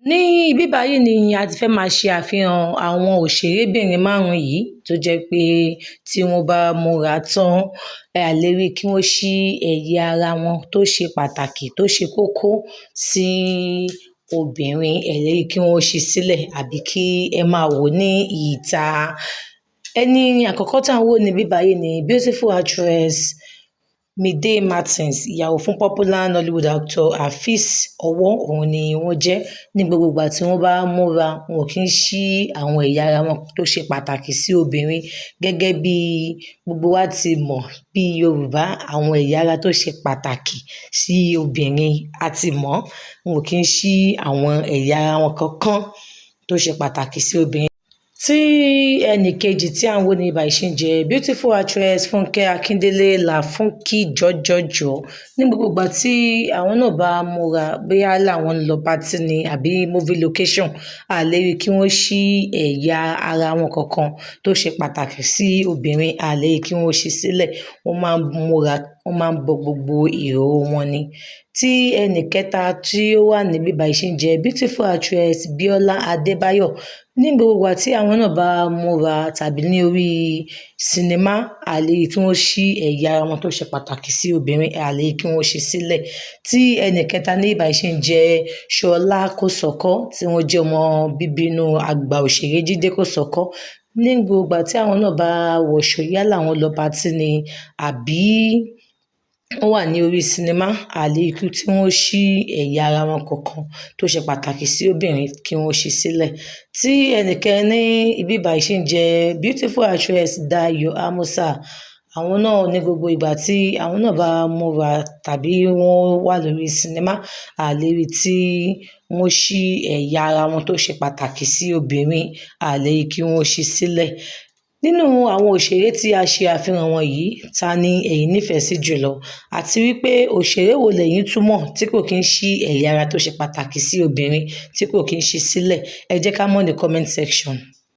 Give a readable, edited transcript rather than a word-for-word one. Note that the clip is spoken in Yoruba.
Ní ibí báyìí ni a ti fẹ́ máa ṣe àfihàn àwọn òṣèrébìnrin márùn-ún yìí tó jẹ́ pé tí wọ́n bá múra tán, a lè rí kí wọ́n ṣí ẹ̀yà ara wọn tó ṣe pàtàkì, tó ṣe kókó sí obìnrin, ẹ lè rí kí wọ́n ṣí sílẹ̀ àbí kí ẹ máa wò ní ìta. Ẹni àkọ́kọ́ tá à ń wò níbí báyìí ni beautiful actress Mide Martins, ìyàwó fún popular Nollywood actor Afeez Owo, òun ni wọ́n jẹ́. Ní gbogbo ìgbà tí wọ́n bá múra, wọn kì í ṣí àwọn ẹ̀yà ara wọn tó ṣe pàtàkì sí obìnrin. Gẹ́gẹ́ bí gbogbo wa ti mọ̀, bí Yorùbá, àwọn ẹ̀yà ara tó ṣe pàtàkì sí obìnrin a ti mọ̀, wọn kì í ṣí àwọn ẹ̀yà ara wọn kankan tó ṣe pàtàkì sí obìnrin. Tí ẹnì kejì tí à ń wò ní ibà ṣe ń jẹ́ beautiful actress Fúnkẹ́ Akíndélé, Làfúnkì Jọjọjọ. Ní gbogbo ìgbà tí àwọn náà bá múra, bóyá láwọn ń lọ party ni àbí movie location, a lè rí kí wọ́n ṣí ẹ̀yà ara wọn kankan tó ṣe pàtàkì sí obìnrin, a lè rí kí wọ́n ṣí sílẹ̀. Wọ́n máa ń múra, wọ́n máa ń bo gbogbo ìhòòhò wọn ni. Tí ẹnì kẹta tí ó wà níbí báyìí ṣe ń jẹ́ beautiful actress Bíọ́lá Adébáyọ̀. Ní gbogbo ìgbà tí àwọn náà bá múra tàbí ní orí sinimá, a lè rí kí wọ́n ṣí ẹ̀yà ara wọn tó ṣe pàtàkì sí obìnrin, a lè rí kí wọ́n ṣí sílẹ̀. Tí ẹnì kẹta ní ibà ṣe ń jẹ́ Ṣọlá Kòsọ́kọ́, tí wọ́n jẹ́ ọmọ bíbí inú àgbà òṣèré Jídé Kòsọ́kọ́. Ní gbogbo ìgbà tí àwọn náà bá wọṣọ, yálà wọ́n lọ party ni àbí wọ́n wà ní orí sinimá, a lè rí tí wọ́n ṣí ẹ̀yà ara wọn kankan tó ṣe pàtàkì sí obìnrin kí wọ́n ṣí sílẹ̀. Tí ẹnì kẹrin ní ibí báyìí ṣe ń jẹ́ beautiful actress Dayo Amusa, àwọn náà ní gbogbo ìgbà tí àwọn náà bá múra tàbí wọ́n wà lórí sinimá, a lè rí tí wọ́n ṣí ẹ̀yà ara wọn tó ṣe pàtàkì sí obìnrin, a lè rí kí wọ́n ṣí sílẹ̀. Nínú àwọn òṣèré tí a ṣe àfihàn wọn yìí, ta ni ẹ̀yin nífẹ̀ẹ́ sí jùlọ? Àti wípé òṣèré wo lẹ̀yin tún mọ̀ tí kò kí ń ṣí ẹ̀yà ara tó ṣe pàtàkì sí obìnrin, tí kò kí ń ṣí sílẹ̀? Ẹ jẹ́ ká mọ̀ ní comment section.